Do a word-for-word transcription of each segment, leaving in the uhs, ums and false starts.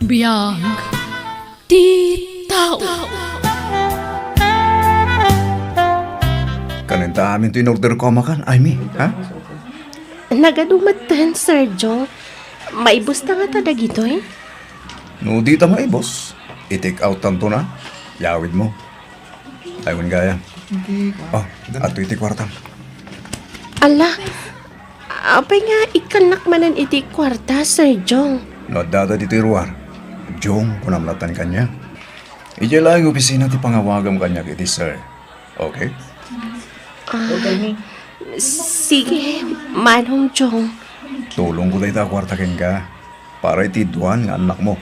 Biag ti tao. Kanen ta amin ti in-order ko a makan, Aimee, ha? Nagadu metten, Sir Jong. Maibus ta ngata dagitoy? No di ta maibus, i-take out tanto na. Yawid mo. Ay, wen gayam. Oh, ato iti kuartam. Ala, apay nga ikkannak manen iti kuarta, Sir Jong? No addada ditoy ruar, Jong, kunam latta kaniak. Idiay laeng opisina ti pangawagam kaniak iti sir. Okay? Ah, sige, Manong Jong. Tulongko dayta a kuarta kenka para iti dua nga annakmo.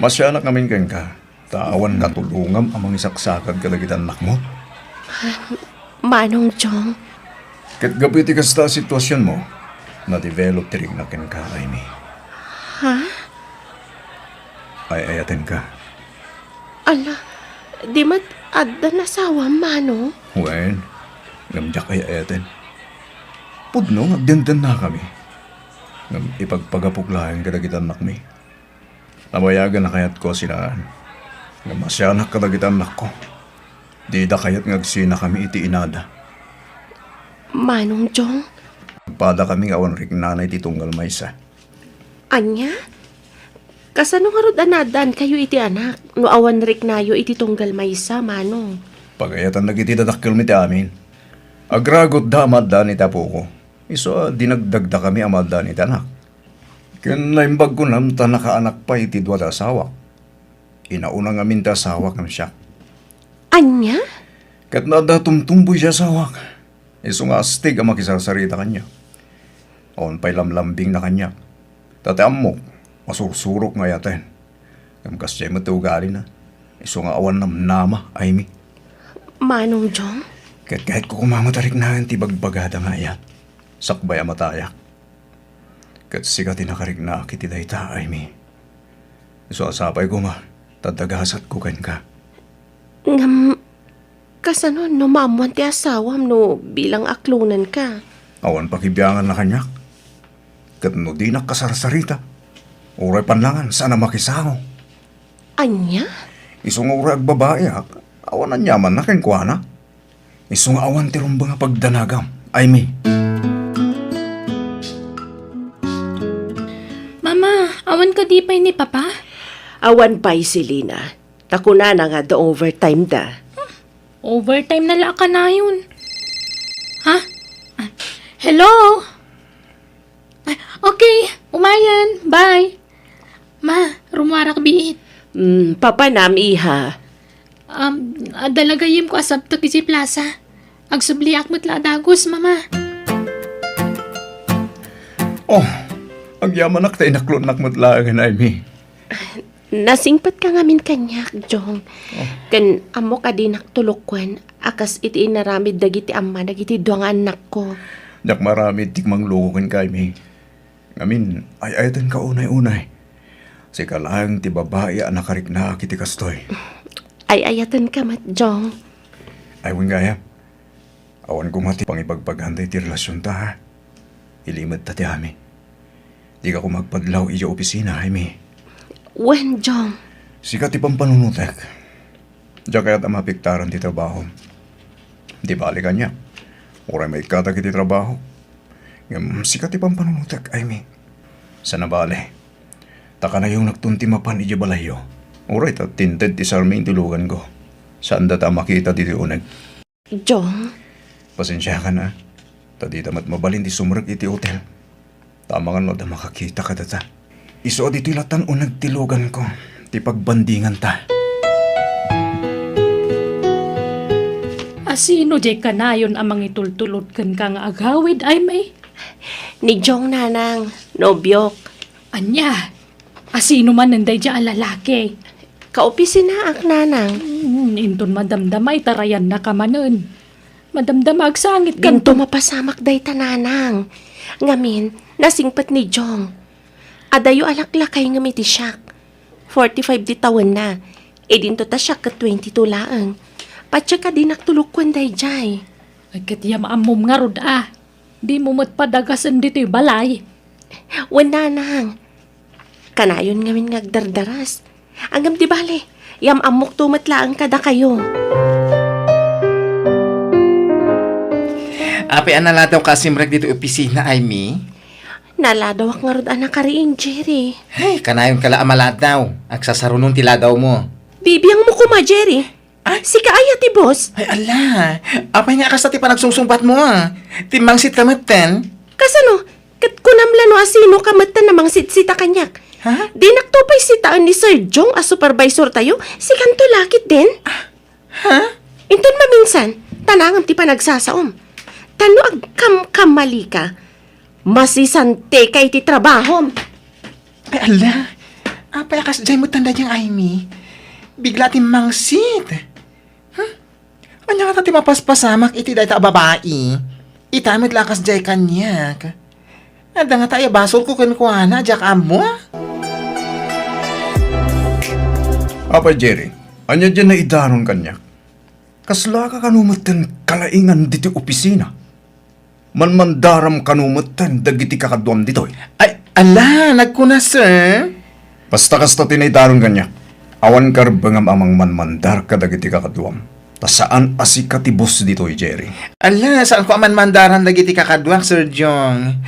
Masianak ngamin kenka, ta awan katulongam a mangisaksakad kadagiti annakmo. Manong Jong. Ket gapu iti kasta a situasionmo, na-develop ti riknak kenka, Aimee. Ha? Ay-ayatenka. Ala, di met adda asawam, Manong? Wen, ngem diak ay-ayaten. Pudno nga agdendennakami. Ngem ipagpagapok laeng kadagiti annakmi. Nabayagen a kayatko a sinaan. Ngem masianak kadagiti annakko. Dida kayat nga agsinakami iti inada. Manong Jong? Padakami nga awan riknana iti tunggal maysa. Ania? Kasano ngarud a naaddaankayo iti anak no awan riknayo iti tunggal maysa, Manong? Pagayatan dagiti dadakkelmi ti amin. Agragutda a maaddaan iti apoko. Isu a dinagdagdakami a maaddaan iti anak. Ken naimbag kunam ta nakaanak pay iti dua ti asawak. Inauna ngamin ti asawak ngem siak. Ania? Ket no adda tumtumboy ti asawak, isu nga astig a makisarsarita kaniak. Awan pay lamlambingna kaniak. Ta ti ammok, masursurok nga ayaten. Ngem kasdiay met ti ugalina. Isu nga awan namnama, Aimee. Manong Jong? Ket kayatko koma met a riknaen ti ibagbagada nga ayat. Sakbay a matayak. Ket sika ti nakariknaak iti dayta, Aimee. Isu a sapay koma, ta adda gasatko kenka. Ngem, kasano no maammoan ti asawam no bilang aklonenka? Awan pakibianganna kaniak. Ket no dinak kasarsarita, uray pannangan saan a makisango. Ania? Isu nga uray agbabaiak, awan aniamanna kenkuana. Isu nga awan ti rumbeng a pagdanagam, Aimee. Mama, awan kadi pay ni Papa? Awan pay, Selina. Ta kunana nga adda overtime da. Hmm, overtime na la a kanayon. Ha? Ah, hello? Ah, okay, umayen. Bye. Ma, rummuarak biit. Mm, papanam, iha? Um, adda la gayyemko a sabtek idiay plaza. Agsubliak met la a dagus, Mama. Oh, agyamanak ta inaklonnak met laengen, Aimee. Nasingpetka ngamin kaniak, Jong. Oh. Ken ammok a dinak tulokkuan a kas iti inaramid dagiti amma dagiti dua nga annakko. Diak maaramid ti mangluko kenka, Aimee. Ngamin, ay-ayatenka unay-unay. Sika laeng ti babai a nakariknaak iti kastoy. Ay-ayatenka met, Jong. Ay, wen gayam. Awan koma ti pangibagbaganda iti relasionta, ha? Ilimedta ti amin. Dika koma agpadlaw idiay opisina, Aimee. Wen, Jong. Sika ti pampanunotek. Diak kayat a maapektaran ti trabahom. Di bale kaniak. Uray maikkatak iti trabaho. Ngem sika ti pampanunotek, Aimee. Saan a bale. Ta kanayonakton ti mapan idiay balayyo. Uray ta tinted ti sarmi iti luganko. Saanda ta a makita ditoy uneg. Jong. Pasensiakan, a. Ta dita met mabalin ti sumrek iti hotel. Ta amangan no adda makakita kadata. Isu a ditoy latan uneg ti luganko, ti pagbandinganta. A sino diay kanayon a mangitultulod kenka nga agawid, Aimee? Ni Jong, nanang, nobiok. Ania? A sino manen daydiay a lalaki? Kaopisinaak, nanang. Hmm, inton madamdama, itarayannaka manen. Madamdama agsangit. Dinto kanto mapasamak dayta, nanang. Ngamin, nasingpet ni Jong. Adayo a laklakay ngem iti siak. Forty-five ti tawenna. Idinto ta siak ket twenty-two laeng. Patse ka dinak tulokkuan daydiay. Ay, ket ya maammom ngarud a. Dimo met padagasen ditoy balay. Wen, nanang. Kanayon ngamin nga agdardaras. Ngem di bale, yam-ammokto met laeng kadakayo. Apay a naladawka a simrek ditoy opisina, Amy? Naladawak ngarud a nakariing, Jerry. Ay, kanayon ka la a maladaw. Agsasarunon ti ladawmo. Bibiangmo koma, Jerry. Ah? Sika aya ti boss? Ay, ala. Apay nga kasta ti panagsungsungbatmo, a? Timmangsit ka metten? Kasano? Ket kunam la no a sino ka metten a mangsitsitta kaniak? Ha? Dinakto pay sitaen ni Sir Jong a supervisortayo, sikanto la ketdin? Ha? Inton maminsan, tanangem ti panagsasaom. Ta no agkamkammalika, masisantika iti trabahom. Ay, ala. Apay a kasdiay metten daydiay, Amy? Bigla ti mangsit. Hmm? Ania ngata ti mapaspasamak iti dayta a babai? Ita met la a kasdiay kaniak. Adda ngata aya basolko kenkuana, diak ammo? Apay, Jerry, ania diay naidanon kaniak? Kaslaka kano metten kalaingan ditoy opisina? Manmandaram kano metten dagiti kakaduam ditoy? Ay, ala, nagkuna, sir. Basta kasta ti naidanon kaniak. Awan karbengam a mangmanmandar kadagiti kakaduam. Ta saan a sika ti boss ditoy, Jerry. Ala, saanko a manmandaran dagiti kakaduak, Sir Jong.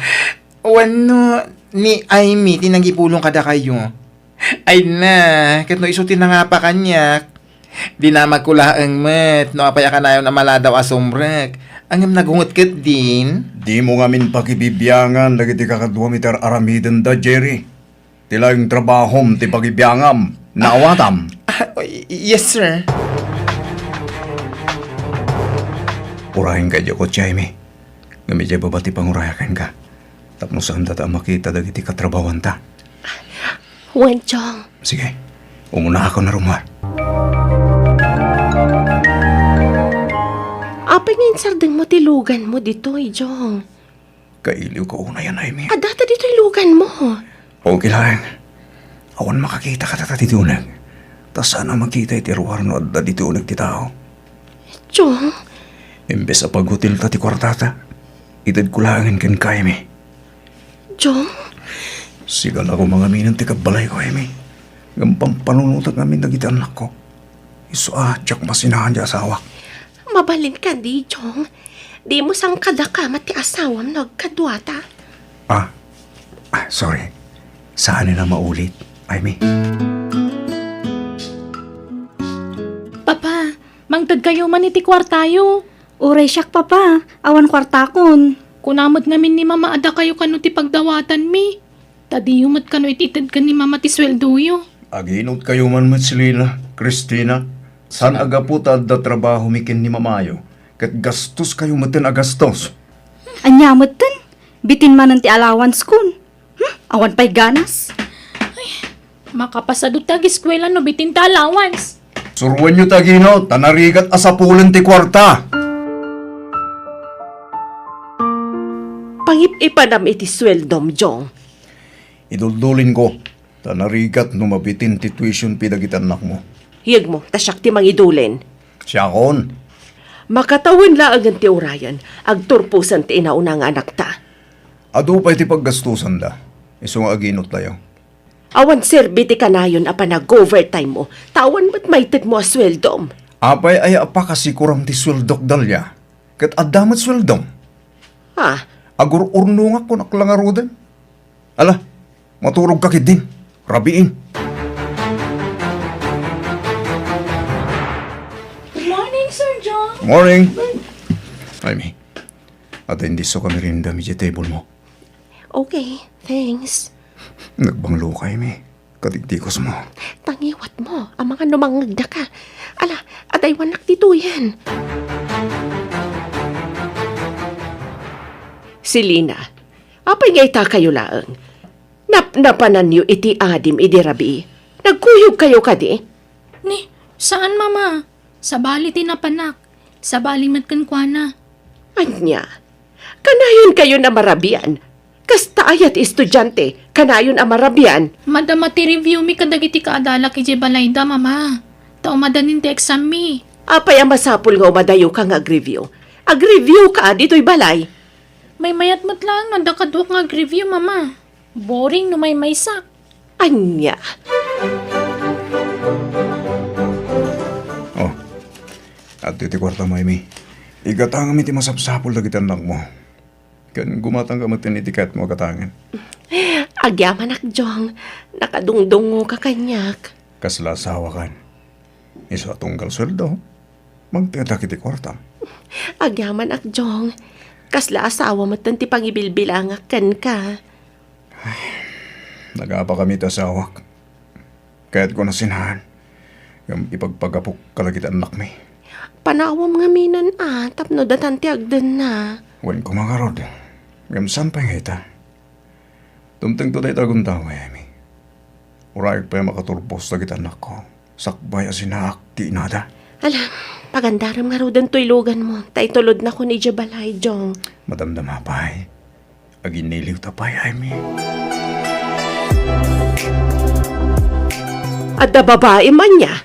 Wenno ni Amy ti nangipulong kadakayo. Ay na, ket no isu ti nangapa kaniak, dinamagko laeng met no apay a kanayon a maladaw a sumrek. Ngem nagunget ketdin. Dimo ngamin pakibibiangan dagiti kakaduam iti ar-aramidenda, Jerry. Ti laeng trabahom ti pakibiangam. Naawatam? Ah, y-, yes, sir. Urayenka idiay kotse, Amy. Ngem idiay baba ti pangurayak kenka. Tapno saandata a makita dagiti katrabahoanta. Wen, Jong. Sige. Umunaakon a rummuar. Apay nga insardengmo ti luganmo ditoy, Jong? Kailiwko unay, Amy. Addata ditoy luganmo. Okay laeng. Awan makakita kadata ditoy uneg. Ta saan a makita iti ruar no adda ditoy uneg ti tao. Jong? Imbes a paghotelta ti kuartata, itedko laengen kenka, Amy. Jong? Sigala ko mangaminen ti kabbalayko, Amy. Ngem pampanunotek ngamin dagiti annakko. Isu a diak masinaan ti asawak. Mabalin kadi, Jong? Dimo sangkadaka met ti asawam no agkaduata? Ah, ah, sorry. Saanen a maulit, Amy. Papa, mangtedkayo man iti kuartayo. Uray siak, Papa. Awan kuartakon. Kuna met ngamin ni Mama a dakayo kano ti pagdawatanmi. Ta diyo met kano itited ken ni Mama ti sueldoyo. Aginotkayo man met, Selina, Christina. Saan a gapu ta adda trabahomi ken ni Mamayo, ket gastoskayo metten a gastos. Ania metten? Bitin manen ti allowance kon. Hmm? Awan pay ganas. Ay, makapasadut ti agiskuela no bitin ti allowance. Suroenyo ti aginot, ta narigat a sapulen ti kuarta. Pangip-ipanam iti sueldom, Jong. Iduldulinko, ta narigat no mabitin ti tuition fee dagiti annakmo. Yegmo, ta siak ti mangidulin. Siakon. Makatawen laengen ti urayen, agturposen ti inauna nga anakta. Adu pay ti paggastosanda, isu nga aginottayo. Awan serbi ti kanayon a panag-overtime mo, ta awan met maitegmo a sueldom. Apay aya a pakasikuram ti sueldok, Dalia? Ket adda met sueldom. Ah. Agur-urnongak kon akla ngaruden. Ala, maturogka ketdin. Rabiin. Good morning, Sir John. Morning. Ay, mi. Ata indisso ka merienda, mi, diay table mo. Okay, thanks. Nagbanglo ka, mi. Kadigdigos mo. Tangiwat mo, amangan no mangngegda ka. Ala, adaywanak ditoyen. Selina, apay nga ita kayo laeng? Napnapananyo iti adim idi rabii? Nagkuyog kayo kadi? Ni, saan, Mama? Sabali ti napanak. Sabali met kenkuana. Ania? Kanayon kayon a marabian? Kasta aya ti estudiante, kanayon a marabian? Madama ti review mi kadagiti kaadalak idiay balayda, Mama. Ta umadanin ti exam mi. Apay a masapul nga umadayo ka nga agreview? Agreview ka ditoy balay. Maymayat met laeng no adda kaduak nga agreview, Mama. Boring no maymaysak. Ania? Oh, adtoy ti kuartam, Amy. Igatangam iti masapsapul dagiti annakmo. Ken gumatangka metten iti kayatmo a gatangen. Agyamanak, Jong. Nakadungdungngoka kaniak. Kasla asawakan. Isu a tunggal sueldo, mangtedak iti kuartam. Agyamanak, Jong. Kasla asawa metten ti pangibilbilangak kenka. Nagapakami ti asawak. Kayatko a sinaan. Ngem ipagpagapok kadagiti annakmi. Panawam ngamin a tapno datan ti agdenna. Wen koma ngarud. Ngem saan pay nga ita? Dumtengto dayta a gundaway, Amy. Urayek pay a makaturbos dagiti annakko. Sakbay a sinaak ti inada. Ala, pagandarem ngaruden toy luganmo, ta itulodnakon idiay balay, Jong. Madamdama pay. Aginniliwta pay, Amy. Adda babaim ania?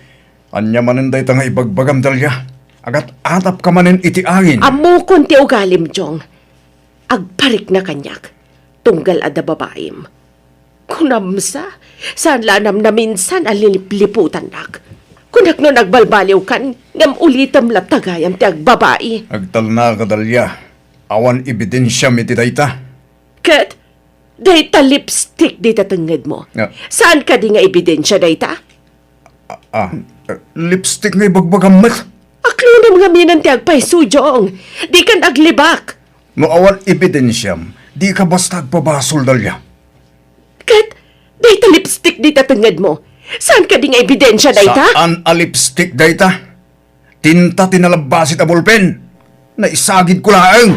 Ania manen dayta nga ibagbagam, Dalia? Agat-atapka manen iti angin. Ammokon ti ugalim, Jong. Agparikna kaniak. Tunggal adda babaim. Kunam sa, saan la a namnaminsan a lilipliputannak. Kunak no nagbalbaliwkan, ngem ulitem latta gayam ti agbabai. Agtalnaka, Dalia. Awan ebidensiam iti dayta. Ket dayta lipstick dita tengngedmo. Ah. Saan kadi nga ebidensia dayta? Ah, ah, lipstick nga ibagbagam met. Aklonam ngamin ti agpayso, Jong. Dikan aglibak. No awan ebidensiam, dika basta agpabasol, Dalia. Ket dayta lipstick dita tengngedmo. Saan kadi nga ebidensia dayta? Saan a lipstick dayta? Tinta ti nalabbasit a bolpen. Naisagidko laeng.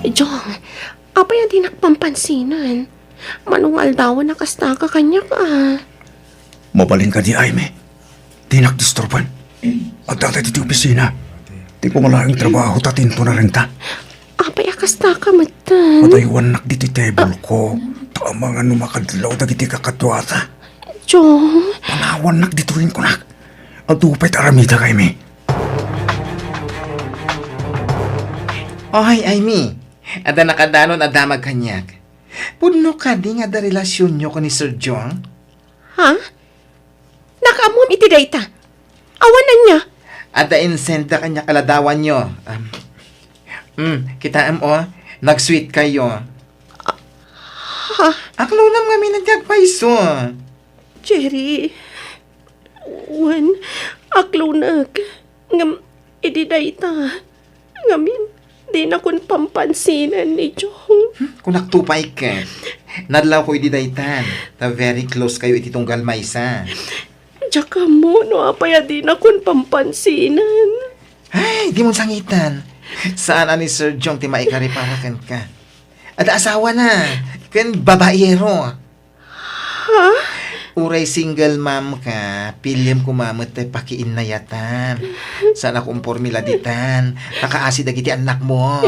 Jong, apay a dinak pampansinan? Mano nga aldawen a kastaka kaniak a. Mabalin kadi, Amy. Dinak disturban. Adda ditoy ti opisina. Ti koma laeng trabaho ta tinto narenta. Apay a kastaka metten? Pataywannak ditoy table ko. Ta amangan no makadlaw dagiti kakaduata. Jong. Panawannak ditoy, kunak. Adu pay ta aramidek, Amy. Oy, Amy. Adda nakadanon a damag kaniak. Pudno kadi nga adda relasionyo ken ni Sir Jong? Ha? Nakaammom iti dayta? Awan ania? Adda insenda kaniak a ladawanyo. Um, mm, kitaem, o, nag-sweet kayo. Ha? Aklonam ngamin ti agpayso. Jerry, wen, aklonek. Ngem, idi dayta, ngamin, dinakon pampansinan ni Jong. Hmm, kunak to pay ket. Nadlawko idi daytan, ta very close kayo iti tunggal maysa. Diak ammo no apay a dinakon pampansinan. Ay, dimon sangitan. Saan a ni Sir Jong ti maikari para kenka. Adda asawana, ken babaero. Ha? Uray single mom ka, piliem koma met ti pakiinnayatan. Saan a kumpormi la ditan, nakaasi dagiti annakmo.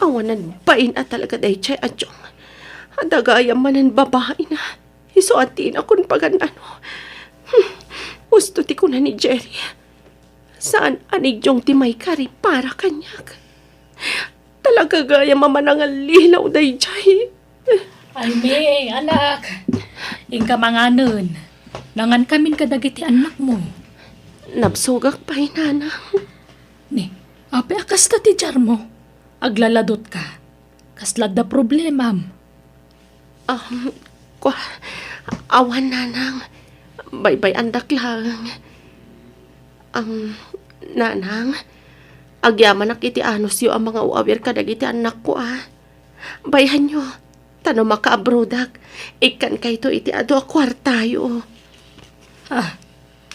Awanan bain a talaga daydiay a Jong. Adda gayam manen babaina. Isu a dinakon pagan-ano. Hmm. Husto ti kuna ni Jerry. Saan a ni Jong ti maikari para kaniak. Talaga gayam a manangallilaw daydiay. Ay, May, anak. Inka manganen. Nangankamin kadagiti annakmo. Nabsogak pay, Nanang. Ni, apay a kasta ti diarmo? Aglaladotka. Kasla adda problemam? Um, kua, awan, Nanang. Baybay-andak laeng. Um, Nanang, agyamanak iti anusyo a mangaw-awir kadagiti annakko, a. Bayhanyo, ta no makaabrodak, ikkankayto iti adu a kuartayo. Ah,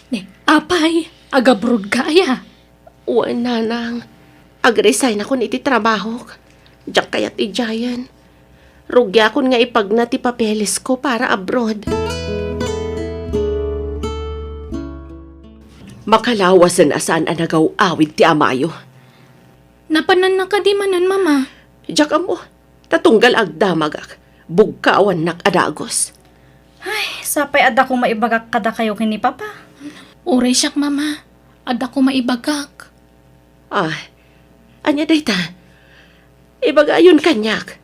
ni, apay, agabrodka aya? Wen, Nanang. Agresignakon iti trabahok. Diak kayat idiayen. Rugiakon nga ipagna ti papelesko para abroad. Makalawasen a saan a nagaw-awid ti amayo. Napananna kadi manen, Mama? Diak ammo. Ta tunggal agdamagak, bugkawannak a dagus. Ay, sapay adda koma ibagak kadakayo ken ni Papa. Uray siak, Mama. Adda koma ibagak. Ah, ania dayta? Ibagayon kaniak.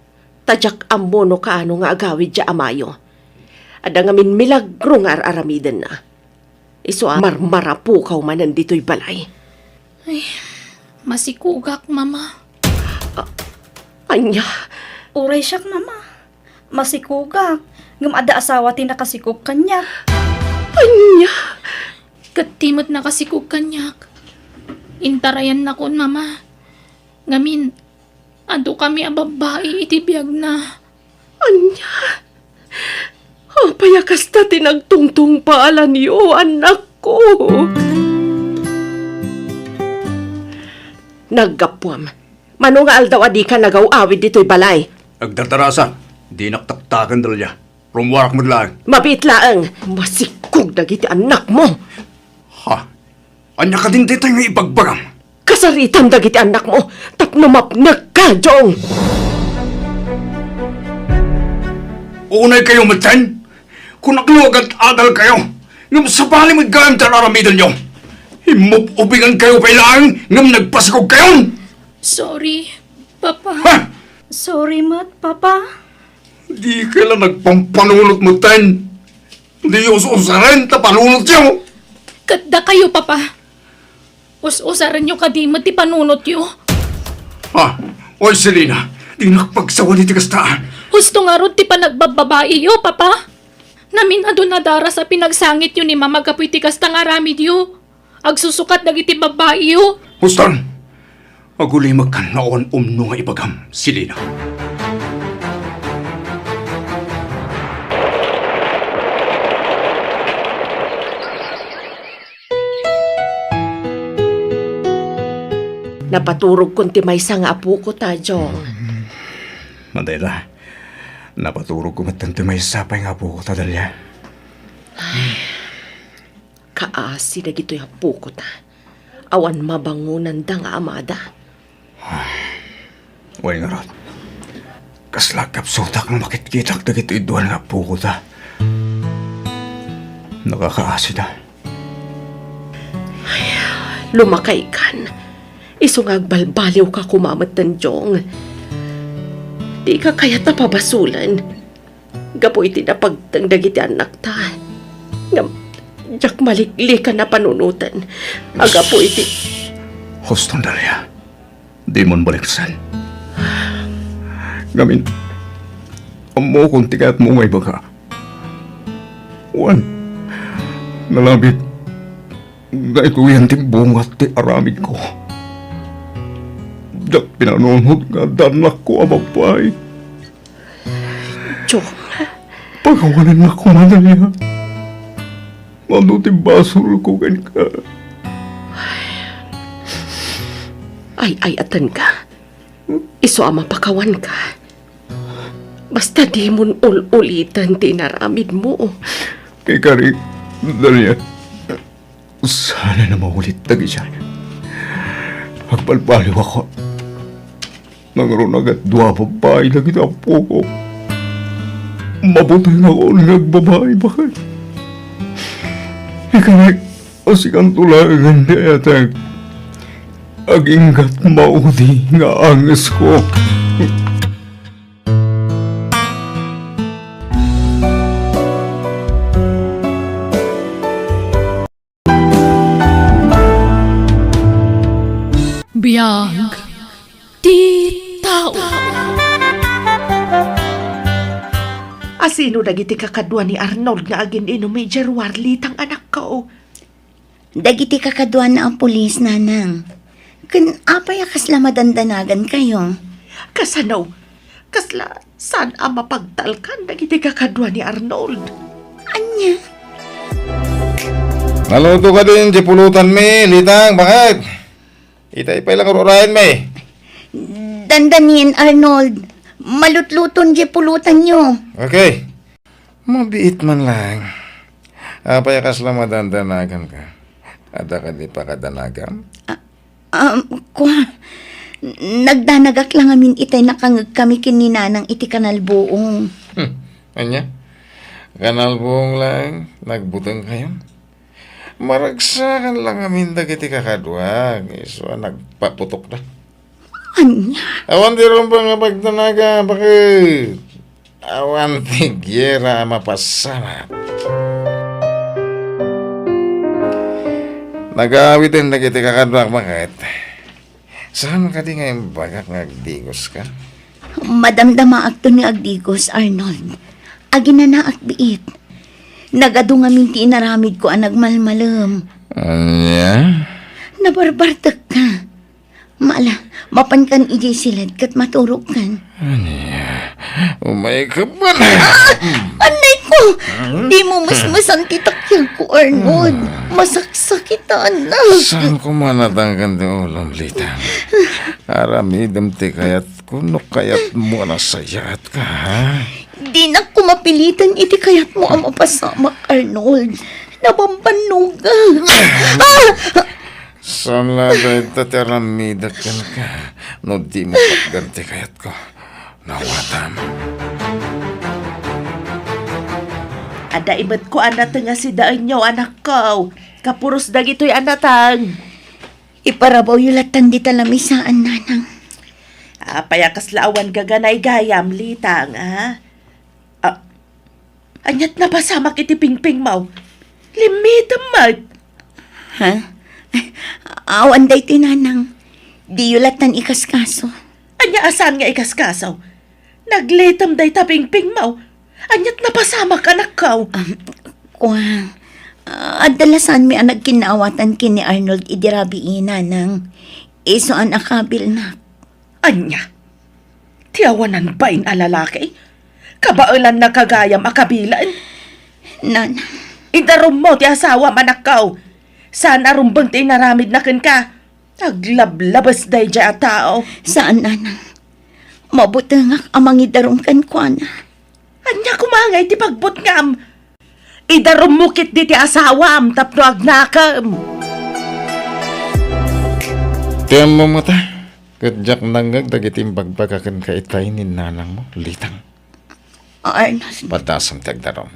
Ta diak ammo no kaano nga agawid ti amayo. Adda ngamin milagro nga ar-aramidenna. Isu a marmarapukaw manen ditoy balay. Ay, masikugak, Mama. Ania? Uray siak, Mama. Masikugak. Ngem adda asawa ti nakasikog kaniak. Ania? Ket ti met nakasikog kaniak. Intarayannakon, Mama. Ngamin, adu kami a babbai iti biagna. Ania? Apay a kasta ti nagtungtungpaalanyo, annakko? Naggapuam. Mano nga aldaw a dika nagaw-awid ditoy balay? Agdardarasa, dinak taktaken, Delia. Rummuarak met laeng. Mabiit laeng. Masikog dagiti annakmo. Ha? Ania kadin daytoy nga ibagbagam? Kasaritam dagiti annakmo tapno mapnekka, Jong! Unay kayo metten? Kunakno agad-adal kayo, ngem sabali met gayam ti ar-aramidenyo. Immub-ubingan kayo pay laeng, ngem nagpasikog kayon! Sorry, Papa. Ha? Sorry met, Papa. Dika la nagpampanunot metten. Di us-usaren ta panunotyo. Ket dakayo, Papa. Us-usarenyo kadi met ti panunotyo. Ah, oy, Selina, dinak pagsawad iti kasta. Husto ngarud ti panagbababaiyo, Papa. Namin adu a daras a pinagsangityo ni Mama gapu iti kasta nga aramidyo. Agsusukat dagiti babaiyo. Huston! Agulimekkan no awan umno nga ibagam, Selina. Napaturogkon ti maysa nga apoko ta, Jong. Madayta, napaturogko met ti maysa pay nga apoko ta, Delia. Kaasi dagitoy apoko ta. Awan mabangonanda nga amada. Wen ngarud, kasla agkapsutak no makitkitak dagitoy dua nga apoko ta. Nakakaasida. Ay, lumakaykan. Isu nga agbalbaliwka koma metten, Jong. Dika kayat a pabasolen. Gapu iti napagteng dagiti annakta. Ngem, diak maliklikan a panunoten. Agapu iti Huston, Delia. Dimon baliksen. Ngamin, ammokon ti kayatmo nga ibaga. Wen, nalabit, daytoyen ti bunga ti aramidko. Diak pinanunot nga adda annakko a babbai. Jong. Pakawanennak koma, Delia. Mano ti basolko kenka? Ay-ayatenka. Isu a mapakawanka. Basta dimon ul-uliten ti inaramidmo. Ikari, Delia. Saan a maulit dagiti. Agbalbaliwakon. Nangruna ket dua a babbai dagiti appoko. Mabutengakon nga agbabai baket. Ikari, a sikanto laengen ti ayatek. Aginggat maudi nga angesko. Biag ti tao. Asino dagiti kakadua ni Arnold nga agin-inum idiay ruar, Litang, anakko? Dagiti kakaduana a pulis, nanang. Ken apay a kasla madandanagankayo? Kasano? Kasla saan a mapagtalkan dagiti kakadua ni Arnold? Ania? Naluto kadin diay pulutanmi, Litang, baket? Itay pay la nga urayenmi. Dandanien, Arnold. Malutluton diay pulutanyo. Okay. Mabiit man laeng. Apay a kasla madandanaganka? Adda kadi pakadanagam? Ah, um, kua, nagdanagak la ngamin itay nakangegkami ken ni Nanang iti kanalbuong. Hmm, ania? Kanalbuong laeng nagbutengkayo? Maragsakan lang amin dagiti kakaduak, isu a nagpaputokda. Ania? Awan ti rumbeng nga pagtanaga, bakit? Awan ti giyera a mapasamak. Nagaawiden dagiti kakaduak, bakit? Saan kadi nga imbagak nga agdigoska? Madamdamaakto ni agdigos, Arnold. Aginanaak biit. Nagadu ngamin ti inaramidko a nagmalmalem. Ania? Nabarbartekka. Mala, mapankan idiay siled ket maturogkan. Ania? Umayka man. Ah! Anay ko! Hmm? Di mo mesmesan ti takyagko, Arnold. Hmm. Masaksakitan. Saan ko manatangkan ti ulom, Litang? Aramidem ti kayatko no kayatmo a nasayaatka, ha? Dinak ko mapilitan iti kayatmo a mapasamak, Arnold. Nabambannogak. Ah! Saan la dayta ti aramidek kenka no di mo patgan ti kayatko? Nawatam. Adda imetko a nateng a sidaenyo, anakko. Kapuros dagitoy a nateng. Iparabawyo lattan dita lamisaan, Nanang. Apay a kasla awan gaganaygayam, Litang, a? Ah, ania't napasamak iti pingpingmo? Limmitem met. Ha? Awan daytoy, Nanang. Diyo lattan ikaskaso. Ania a saan nga ikaskaso? Naglitem dayta pingpingmo. Ania't napasamak, anakko? Um, kua, ah, adda la saanmi a nagkinnaawatan ken ni Arnold idi rabii, Nanang. Isu a nakabilnak. Ania? Ti awanan bain a lalaki? Kabaelanna gagayam a kabilen? Nanang. Idarummo ti asawam, anakko. Saan a rumbeng ti inaramidna kenka. Aglablabes daydiay a tao. Saan, Nanang. Mabutengak a mangidarum kenkuana. Ania koma ngay ti pagbutngam? Idarummo ketdi ti asawam tapno agnakem. Ti ammom ngata, ket diak nangngeg dagiti imbagbaga kenka itay ni nanangmo, Litang. Arnold. Padasem ti agdarum.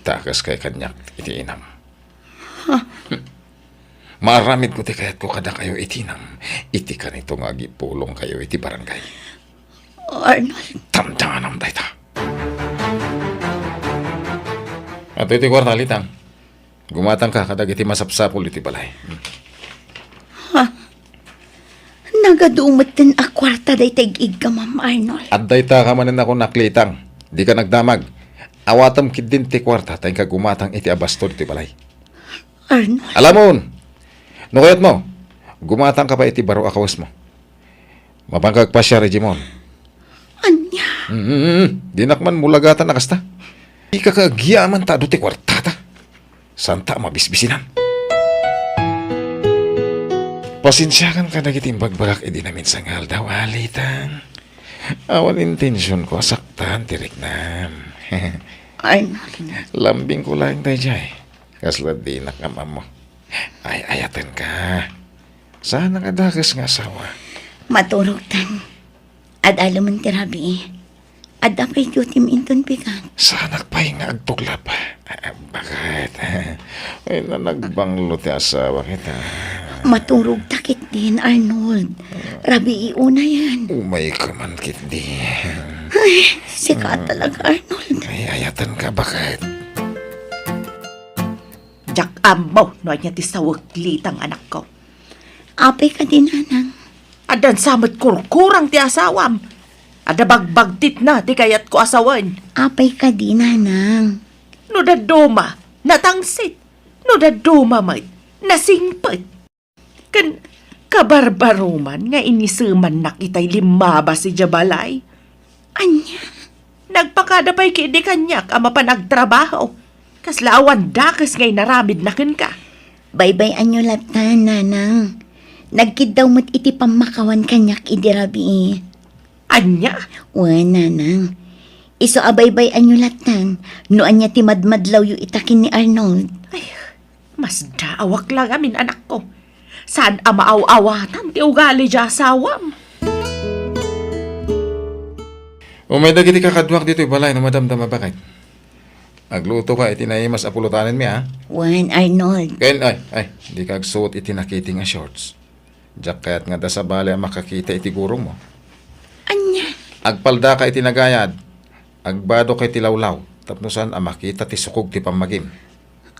Dakeska kaniak iti inam. Ha? Maaramidko ti kayatko kadakayo iti inam, iti kanito nga agipulongkayo iti barangay. Arnold. Damdamanam dayta. Adtoy ti kuarta, Litang. Gumatangka kadagiti masapsapul iti balay. Ha? Nagadu metten a kuarta dayta ig-iggamam, Arnold. Adda ita ka manen a kunak, Litang. Dika nagdamag. Awatem ketdin ti kuarta ta inka gumatang iti abasto ditoy balay. Arnold. Alamon! No kayatmo, gumatangka pay iti baro a kawesmo. Mapanka agpasiar idiay mall. Ania? Mm, dinak man mulagatan a kasta. Dika ka agyaman ta adu ti kuartata. Santa a mabisbisinan. Pasensiakan kadagiti imbagbagak idi naminsan nga aldaw, a, Litang. Awan intensionko a saktan ti riknam. Ay, Lambingko laeng daydiay. Kasla dinak am-ammo. Ay-ayatenka. Saan a dakes nga asawa? Maturogtan. Ad-alemen ti rabii. Adda pay dutim inton bigat. Saanak pay nga agtuklap. Ah, bakit? Ay, na nagbanglo ti asawa kita. Maturogta ketdin, Arnold. Rabii unayen. Umayka man ketdi. Ay, sika talaga, Arnold. Ay, ayatenka, bakit? Diak ammo no ania ti sawek, Litang, anakko. Apay kadi, Nanang? Addan sa met kurkurang ti asawam. Adda bagbagtitna ti kayatko a sawen. Apay kadi, Nanang? No dadduma, natangsit. No dadduma met, nasingpet. Ken kabarbaroman nga inisemannak itay limmabas idiay balay. Ania? Nagpakada pay ketdi kaniak a mapan agtrabaho. Kasla awan dakes nga inaramidna kenka. Baybay-anyo lattan, Nanang. Nagkiddaw met iti pammakawan kaniak idi rabii. Ania? Wen, Nanang. Isu a baybay-anyo lattan no ania ti madmadlawyo ita ken ni Arnold. Ay, masdaawak la ngamin, anakko. Saan a maaw-awatan ti ugali diay asawam. Umay dagiti kakaduak ditoy balay no madamdama, bakit? Agluto ka iti naimas a pulutanenmi, a? Wen, Arnold. Ken, ay, ay, dika agsuot iti nakiting a shorts. Diak kayat nga adda sabali a makakita iti gurongmo. Ania? Agpalda ka iti nagayad. Agbado ka iti lawlaw. Tapno saan a makita ti sukog ti pammagim.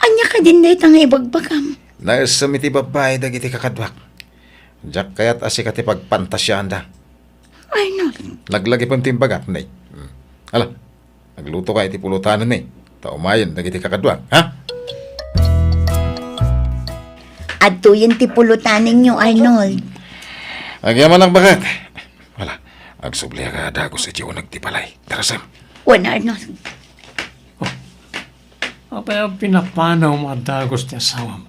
Ania kadin dayta nga ibagbagam? Naessem iti babbai dagiti kakaduak. Diak kayat a sika ti pagpantasiaanda. Arnold. Laglagipem ti imbagak, Nay. Hmm. Ala, agluto ka iti pulutanenmi. Ta umayen dagiti kakaduak, ha? Adtoyen ti pulutanenyo, Arnold. Agyamanak, baket. Wala, agsubliak a dagus iti uneg ti balay. Tara, Sam. Wen, Arnold. Oh, apay a pinapanawmo a dagus ti asawam?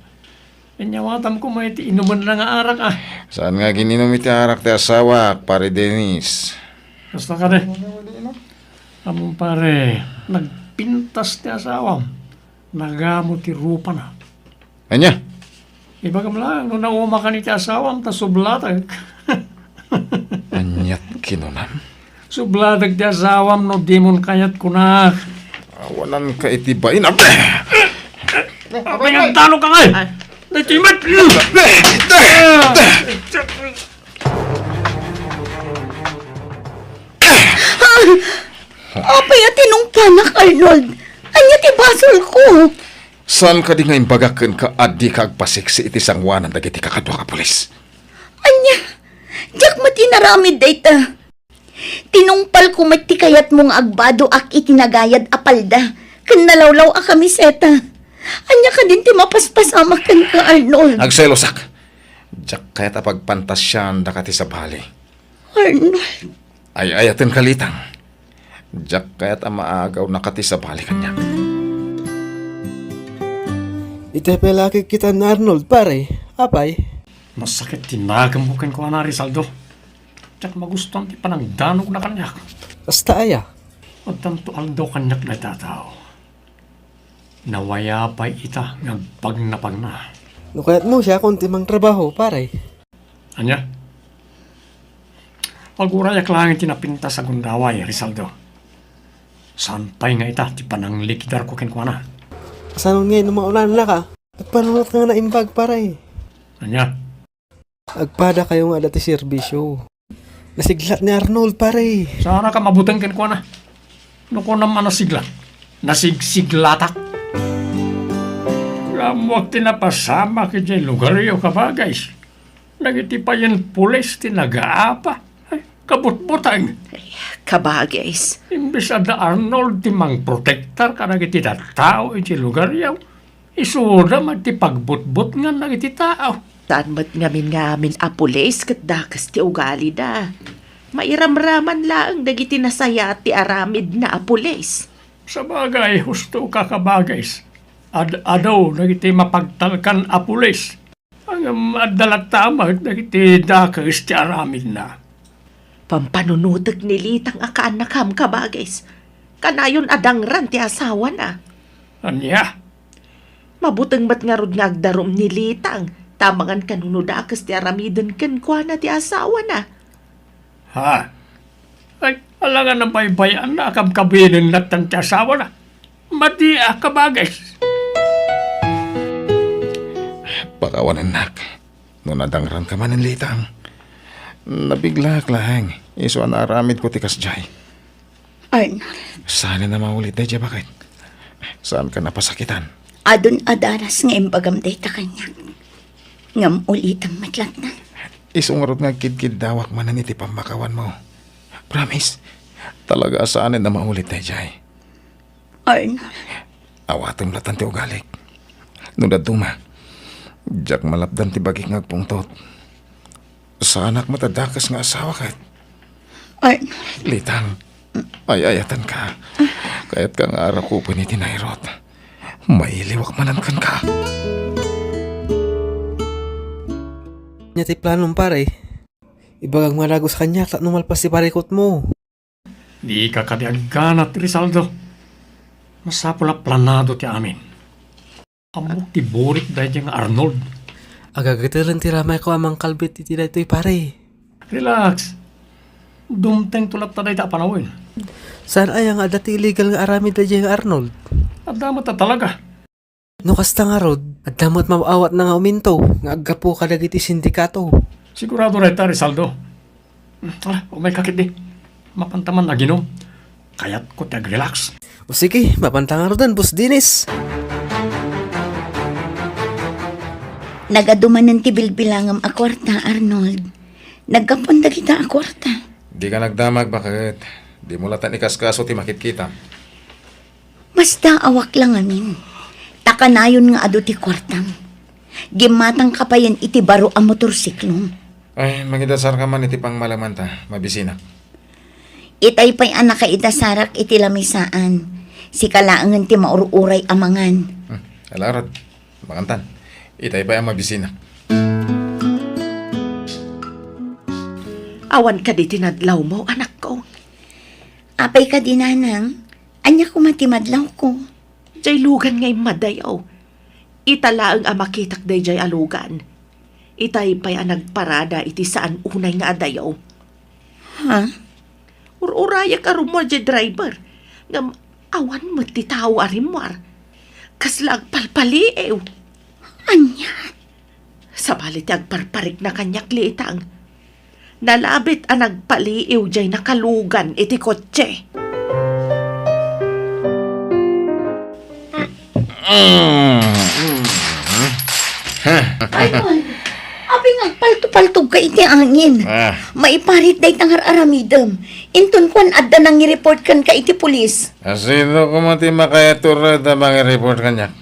Inyawatam koma iti inumenna nga arak, a. Saan nga agin-inum iti arak ti asawak, Pare Dennis? Kasta kadi. Ammom, pare, nagpintas ti asawam. Nagamo ti rupana. Ania? Ibagam laeng no naumakan iti asawam ta sublatek. Aniat kinunam? Sublatek ti asawam no dimon kayat kunak. Awananka iti bainam. Apay nga agdanogka ngay? Ay. Daytoy met. Apay a tinungpanak, Arnold? Ania ti basolko? Saan kadi nga imbagak kenka a dika agpasiksi iti sangoanan dagiti kakaduak a pulis? Ania? Diak met inaramid dayta. Tinungpalko met ti kayatmo nga agbadoak iti nagayad a palda ken nalawlaw a kamiseta. Ania kadin ti mapaspasamak kenka, Arnold? Agselosak. Diak kayat a pagpantasiaandaka ti sabali. Arnold. Ay-ayatenka, Litang. Diak kayat a maagawnaka ti sabali kaniak. Itay pay la a kikkitan ni Arnold, pare. Apay? Masakit ti nagemko kenkuana, Rizaldo. Diak magustuan ti panangdanogna kaniak. Kasta aya? Addanto aldaw kaniak dayta a tao. Nawaya pay ita nga agpagnapagna. No kayatmo, siakon ti mangtrabaho, pare. Ania? Pagurayak laeng ti napintas a gundaway, Rizaldo. Saan pay nga ita ti pananglikidarko kenkuana. Kasano ngay no maunanaka? Agpanunot nga naimbag, pare. Ania? Agpadakayo nga adda ti serbisyo. Nasiglat ni Arnold, pare. Saanka mabuteng kenkuana? No kunam a nasiglat, nasigsiglatak. Ammoak ti napasamak idiay lugaryo, kabagays. Dagiti payen pulis ti nagaapa. Ay, kabutbuteng. Ay, kabagays. Imbes a da Arnold ti mangprotektar kadagiti tattao iti lugaryo, isuda met ti pagbutbutngan dagiti tao. Saan met ngamin nga amin a pulis ket dakes ti ugalida. Mairamraman laeng dagiti nasayaat ti aramidna a pulis. Sabagay, husto ka, kabagays. Ad-adu dagiti mapagtalkan a pulis. Ngem adda latta met dagiti dakes ti aramidna. Pampanunotek ni Litang a kaannakam, kabagays. Kanayon a dangran ti asawana. Ania? Mabuteng met ngarud nga agdarum ni Litang, ta amangan kano no dakes ti aramiden kenkuana ti asawana. Ha? Ay, alangan a baybay-anna a kabkabinen latta ti asawana. Madi a kabagays. Pakawanennak. No nadangranka manen, Litang. Nabiglaak laeng, isu a naaramidko ti kasdiay. Arnold. Saan a maulit daydiay, baket? Saanka napasakitan? Adun a daras nga imbagam dayta kaniak. Ngem ulitem met latta. Isu ngarud nga agkidkiddawak manen iti pammakawanmo. Promise, talaga a saan a maulit daydiay. Arnold. Awatem latta ti ugalik. No dadduma, diak malapdan ti bagik nga agpungtot. Saanak met a dakes nga asawa ket. Arnold. Litang, ay-ayatenka. Kayatka nga arakupen iti nairut. Mailiwak manen kenka. Ania ti planom, pare? Ibagam nga dagus kaniak tapno malpas ti parikutmo. Dika kadi agganat, Rizaldo. Masapul a planado ti amin. Ammok ti burik daydiay nga Arnold. Agagatelen ti ramayko a mangkalbit iti daytoy, pare. Relax. Dumtengto latta dayta a panawen. Saan aya nga adda ti illegal nga aramid daydiay nga Arnold? Adda met a talaga. No kasta ngarud, adda met maaw-awatna nga uminto nga aggapu kadagiti sindikato. Sigurado dayta, Rizaldo. Hmm, ala, umayka ketdi. Mapanta man aginom. Kayatko ti ag-relax. O sige, mapanta ngaruden, Boss Dennis. Nagadu manen ti bilbilangem a kuarta, Arnold. Naggapuan dagita a kuarta. Dika nagdamag, baket. Dimo latta ikaskaso ti makitkita. Masdaawak la ngamin. Ta kanayon nga adu ti kuartam. Gimmatangka payen iti baro a motorsiklom. Ay, mangidasarka man iti pangmalemanta. Mabisinak. Itay pay a nakaidasarak iti lamisaan. Sika laengen ti maur-uray a mangan. Hmm, ala ngarud. Mangantan. Itay pay a mabisinak. Awan kadi ti nadlawmo, anakko? Apay kadi, nanang? Ania koma ti madlawko? Jay lugan nga immadayo. Ita laeng a makitak dayjay a lugan. Itay pay a nagparada iti saan unay nga adayo. Ha? Ur-urayak a rummuar jay driver. Ngem awan met ti tao a rimmuar. Kasla agpalpaliiw. Ania? Sabali ti agparparikna kaniak, Litang. Nalabit a nagpaliiw jay nakalugan iti kotse. Ay, Paul, apay nga agpaltupaltogka iti angin? Ah. Maiparit dayta nga ar-aramidem. Inton kuan adda nangi-report kenka iti pulis. Asino koma ti makaiturred a mangi-report kaniak?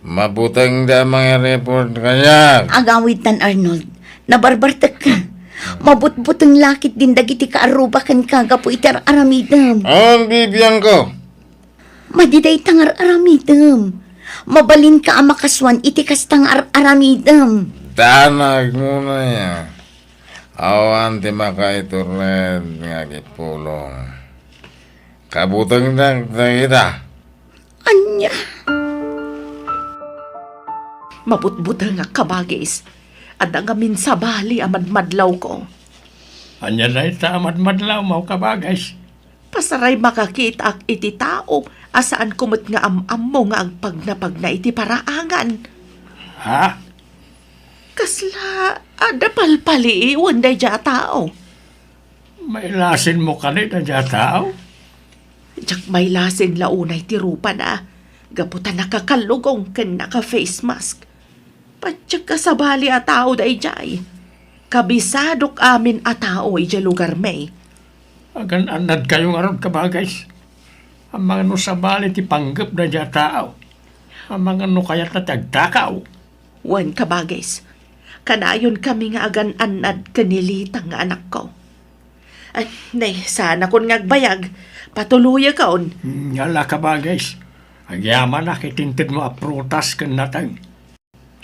Mabutengda a mangi-report kaniak. Agawidtan, Arnold. Nabarbartekka. Mabutbuteng la ketdin dagiti kaarruba kenka gapu iti ar-aramidem. Awan bibiangko. Madi dayta nga ar-aramidem. Mabalinka a makasuan iti kasta nga ar-aramidem. Danagmo aya. Awan ti makaiturred nga agipulong. Kabutengdak dagita. Ania? Mabutbutengak, kabagis. Adda ngamin sabali a madmadlawko. Ania dayta a madmadlawmo, kabagis? Pasaray makakitaak iti tao a saanko met nga am-ammo nga agpagnapagna iti paraangan. Ha? Kasla adda palpaliiwen daydiay a tao? Mailasinmo kadi daydiay a tao? Diak mailasin la unay ti rupana, gapu ta nakakallugong ken naka-face mask. Patiek a sabali a tao daydiay. Kabisadok amin a tao idiay lugarmi. Agan-annadkayo ngarud, kabagis. Amangan no sabali ti panggep daydiay a tao. Amangan no kayatna ti agtakaw. Wen, kabagis. Kanayonkami nga agan-annad ken ni Litang nga anakko. Ay, nay, saanakon nga agbayag. Patuloyakon. Ngala, kabagis. Agyamanak iti intedmo a prutas ken nateng.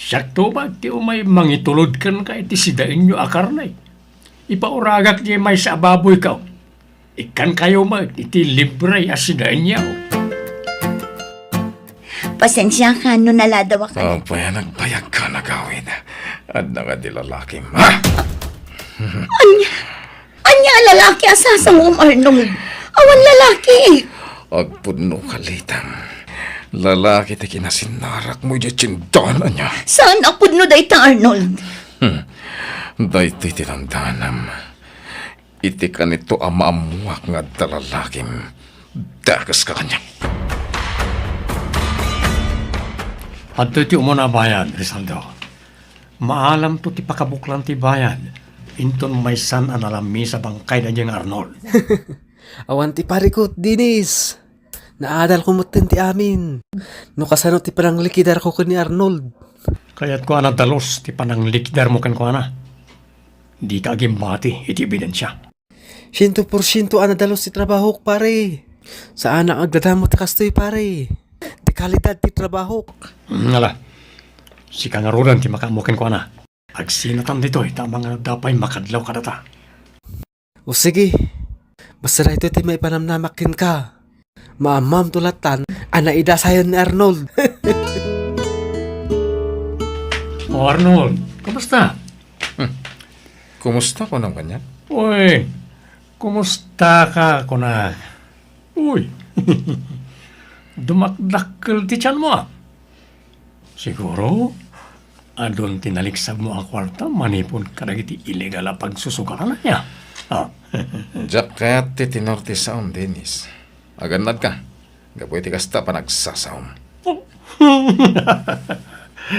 Siakto met ti umay mangitulod kenka iti sidaenyo a karne. Ipauragak diay maysa a baboyko. Ikkankayo met iti libre a sidaenyo. Pasensiaka no naladawak. Apay a nagbayagka, nagawid. Adda kadi lalakim, ha? Ania? Ania a lalaki a sasangom, Arnold? Awan lalaki. Agpudnoka, Litang. Lalaki ti kinasinarakmo idiay tiendan, ania? Saan a pudno dayta, Arnold? Hmm. Daytoy ti tandanam. Iti kanito a maammoak nga adda lalakim, dakeska kaniak. Adtoy ti umuna a bayad, Rizaldo. Maalamto ti pakabuklan ti bayad, inton maysan a nalamis a bangkay daydiay nga Arnold. Awan ti parikut, Dennis. Naadalko metten ti amin. No kasano ti pananglikidarko ken ni Arnold. Kayatko a nadalus ti pananglikidarmo kenkuana. Dika agimbati iti ebidensia. Siento porsiento a nadalus ti trabahok, pare. Saanak agdadamot ti kastoy, pare. Ti kalidad ti trabahok. Mm, ala. Sika ngaruden ti makaammo kenkuana. Agsinatan ditoy, ta amangan no adda pay makadlaw kadata. O sige, basta daytoy ti maipanamnamak kenka. Maammamto lattan a naidasayon ni Arnold. O Arnold, kumusta? Hmm. Kumusta, kunam kaniak? Uy, kumusta ka, kunak? Uy. Dumakdakkel ti tianmo, a? Siguro, adun ti naliksabmo a kuarta manipud kadagiti illegal a pagsusugaran, ania? Ah. Diak kayat ti tenor ti saom, Dennis. Agannadka, gapu iti kasta panagsasaom. Oh.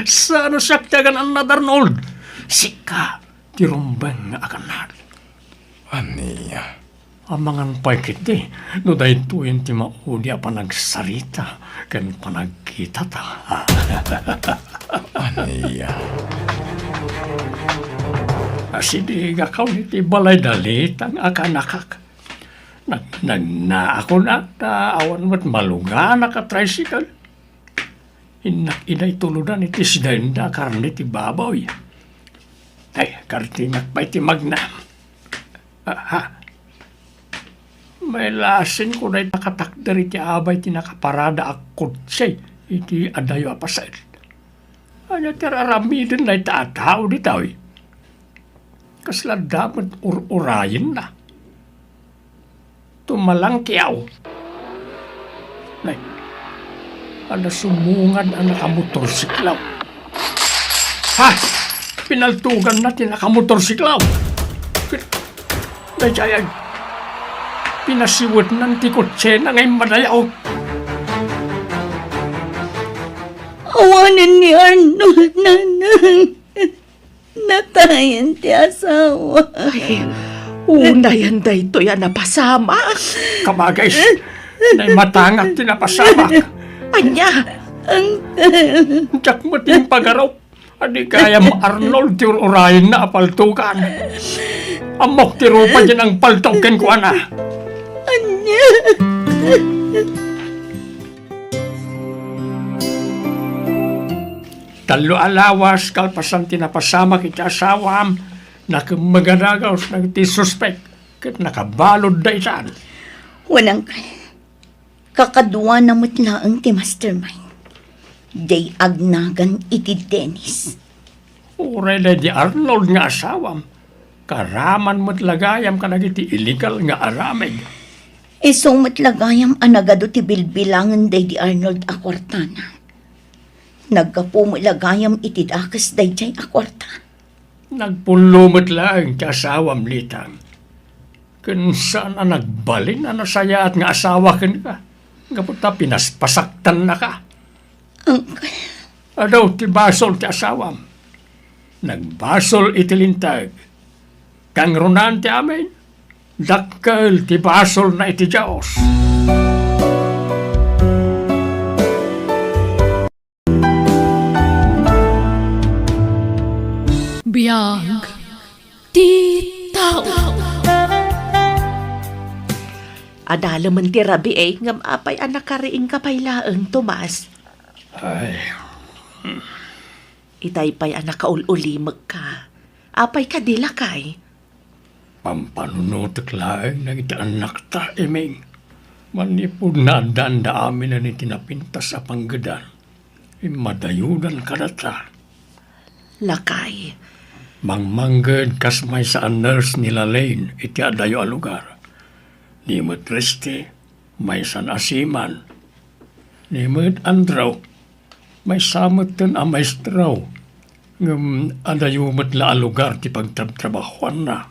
Saan a siak ti agannad, Arnold? Sika ti rumbeng nga agannad. Ania? Amangan pay ketdi no daytoyen ti maudi a panagsarita ken panagkitata. Ania? Asidegakon iti balay da Litang a kanakak. Nag-, nagnaakon ta awan met maluganak a tricycle. Innak idiay tuludan iti sidaenda a karne ti baboy. Ay, kartinak pay ti magna. Aha. Mailasinko dayta katakder iti abay ti nakaparada a kotse iti adayo a paset. Ania ti ar-aramiden dayta a tao ditoy? Kasla adda met ur-urayenna. Tumalangkiaw. Nay, adda sumungad a nakamotorsiklaw. Ha! Pinaltuganna ti nakamotorsiklaw. Daydiay, pinasiwetnan ti kotsena nga immadayo. Awanen ni Arnold, nanang. Natayen ti asawa. Ay, unayen daytoy a napasamak. Kabagis, nay matangak ti napasamak. Ania? Uncle. Diak met impagarup. Adi gayam Arnold ti ur-urayenna a paltugan. Ammok ti rupa diay nangpaltog kenkuana. Ania? Tallo a lawas kalpasan ti napasamak iti asawam, nakemmeg a dagus dagiti suspek ket nakabaludda itan. Wen, uncle, kakaduana met laeng ti mastermind. Diay agnagan iti Dennis. Uray daydi Arnold nga asawam, karaman met la gayam kadagiti illegal nga aramid. Isu met la gayam a nagadu ti bilbilangen daydi Arnold a kuartana. Naggapu met la gayam iti dakes daydiay a kuarta. Nagpullo met laeng ti asawam, Litang. Ken saan a nagbalin a nasayaat nga asawa kenka, gapu ta pinaspasaktannaka. Uncle. Adu ti basol ti asawam. Nagbasol iti linteg. Kangrunaan ti amin, dakkel ti basolna iti Dios. Biag ti tao. Adalemen ti rabii, ngem apay a nakariingka pay laeng, Tomas? Ay. Itay pay a nakaul-ulimekka. Apay kadi, lakay? Pampanunotek laeng dagiti annakta, Iming. Manipud naaddaanda aminen iti napintas a panggedan, immadayodan kadata. Lakay. Mangmangged kas maysa a nurse ni Lalaine iti adayo a lugar. Ni met Resty, maysan a seaman. Ni met Andrew, maysa metten a maestro, ngem adayo met la a lugar ti pagtrabtrabahuanna.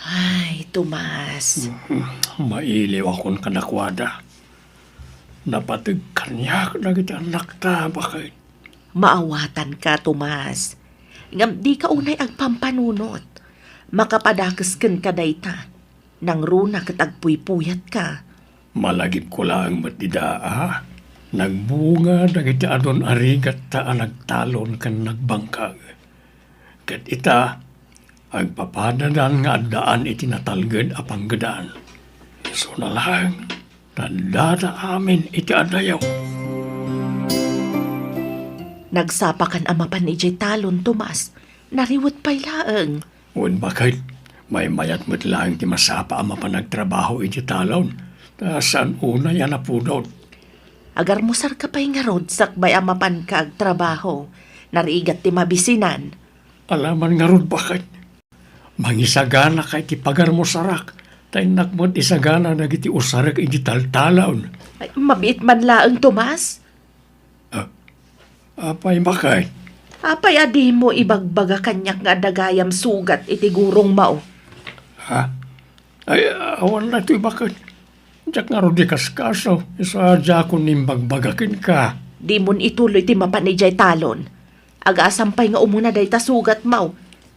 Ay, Tomas. Mhm. Mailiwakon kadakuada. Napateg kaniak dagiti annakta, baket. Maawatanka, Tomas. Ngem dika unay agpampanunot. Makapadakes kenka dayta. Nangruna ket agpuypuyatka. Malagipko laeng met dida a nagbunga dagiti adun a rigatta a nagtalon ken nagbangkag. Ket ita, agpapadadan nga addaan iti natalged a panggedan. Isuna laeng, ta addada amin iti adayo. Nagsapakan a mapan idiay talon, Tomas. Nariwet pay laeng. Wen, baket, maymayat met laeng ti masapa a mapan agtrabaho iti talon, ta saan unay a napudot. Agarmusarka pay ngarud sakbay a mapanka agtrabaho. Narigat ti mabisinan. Alaman ngarud, baket. Mangisaganaka iti pagarmusarak, Ta innak met isagana dagiti usarek iti taltalon. Ay, mabiit man laeng, Tomas. Ah, apay, Bakay? Apay a dimo ibagbaga kaniak nga adda gayam sugat iti gurongmo? Ha? Ay, awan daytoy baket. Diak ngarud ikaskaso, isu a diakon imbagbaga kenka. Dimon ituloy ti mapan idiay talon. Agasam pay nga umuna dayta sugatmo.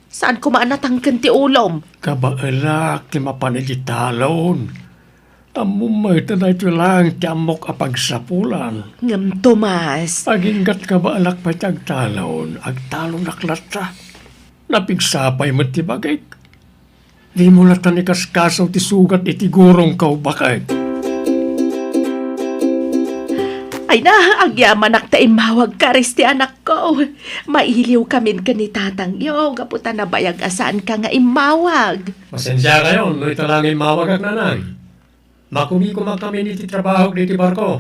Saan koma a natangken ti ulom. Kabaelak ti mapan iti talon. Ammom met a daytoy laeng ti ammok a pagsapulan. Ngem, Tomas. Aginggat kabaelak pay ti agtalon, agtalonak latta. Napigsa pay met ti bagik. Dimo latta ikaskaso ti sugat iti gurongko, Bakay. Ay na, agyamanak ta immawagka, Reste, anakko. Mailiwkamin ken ni tatangyo gapu ta nabayag a saanka nga immawag. Pasensiakayon no ita la nga immawagak, nanang. Makumikom a kami iti trabahok ditoy barko.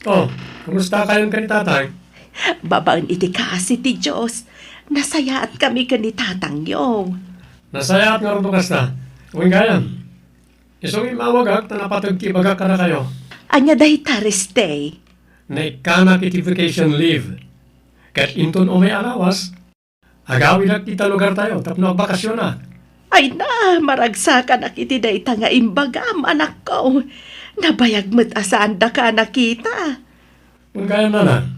Oh, kumustakayon ken ni tatang? Babaen iti kaasi ti Dios, nasayaatkami ken ni tatangyo. Nasayaat ngarud no kasta. Wen gayam, isu nga immawagak ta napateg ti ibagak kadakayo. Ania dayta, Reste? Naikkanak iti vacation leave. Ket inton umay a lawas, agawidak ita lugartayo tapno agbakasionak. Ay na, maragsakanak iti dayta nga imbagam, anakko. Nabayag met a saandaka a nakita. Wen gayam, nanang,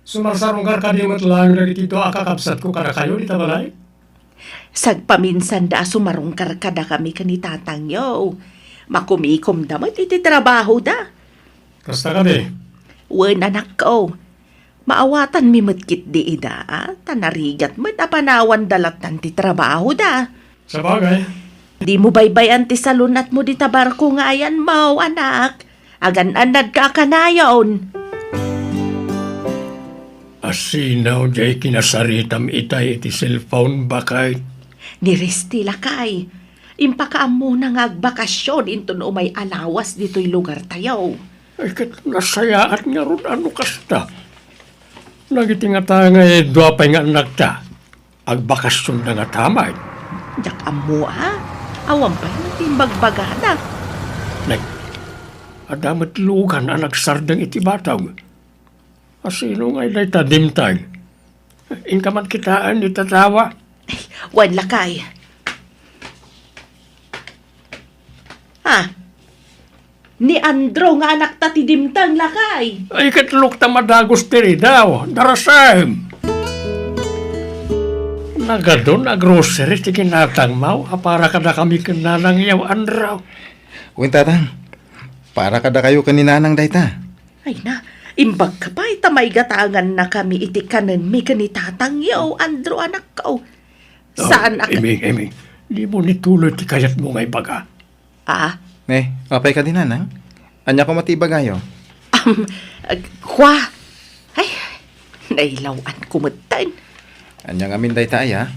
sumarsarungkar kadi met laeng dagiti dua a kakabsatko kadakayo dita balay? Sagpaminsanda a sumarungkar kadakami ken ni tatangyo. Makumikomda met iti trabahoda. Kasta kadi? Wen, anakko. Maawatanmi met ketdi ida, a, ta narigat met a panawanda lattan ti trabahoda. Sabagay. Dimo baybay-an ti salun-atmo dita barko nga ayanmo, anak. Agan-annadka a kanayon. Asino diay kinasaritam itay iti cellphone, Bakay? Ni Reste, lakay. Impakaammona nga agbakasion inton umay a lawas ditoy lugartayo. Ay, ket nasayaat ngarud a no kasta. Dagiti ngata nga dua pay nga annakta, agbakasionda ngata met. Diak ammo a. Awan pay ti imbagbagada. Nay, adda met lugan a nagsardeng iti batog. Asino ngay dayta dimteng? Inka man kitaen iti tawa? Ay, wen, lakay. Ah, ni Andrew nga anakta ti dimteng, lakay. Ay, ket lokta madagus ti ridaw, darasem. Nagadun a grocery ti kinatangmo a para kadakami ken nanangyo, Andrew. Wen, tatang, para kadakayo ken ni nanang dayta. Ay na, imbagka pay ta maigatangannakami iti kanenmi ken ni tatangyo, Andrew, anakko. Saan a ka- Iming, Iming, dimo nituloy ti kayatmo nga ibaga. Ah? Ne, apay kadi, nanang? Ania koma ti ibagayo? Am, ag-, kwa? Ay, nailaw-anko metten. Ania ngamin dayta aya?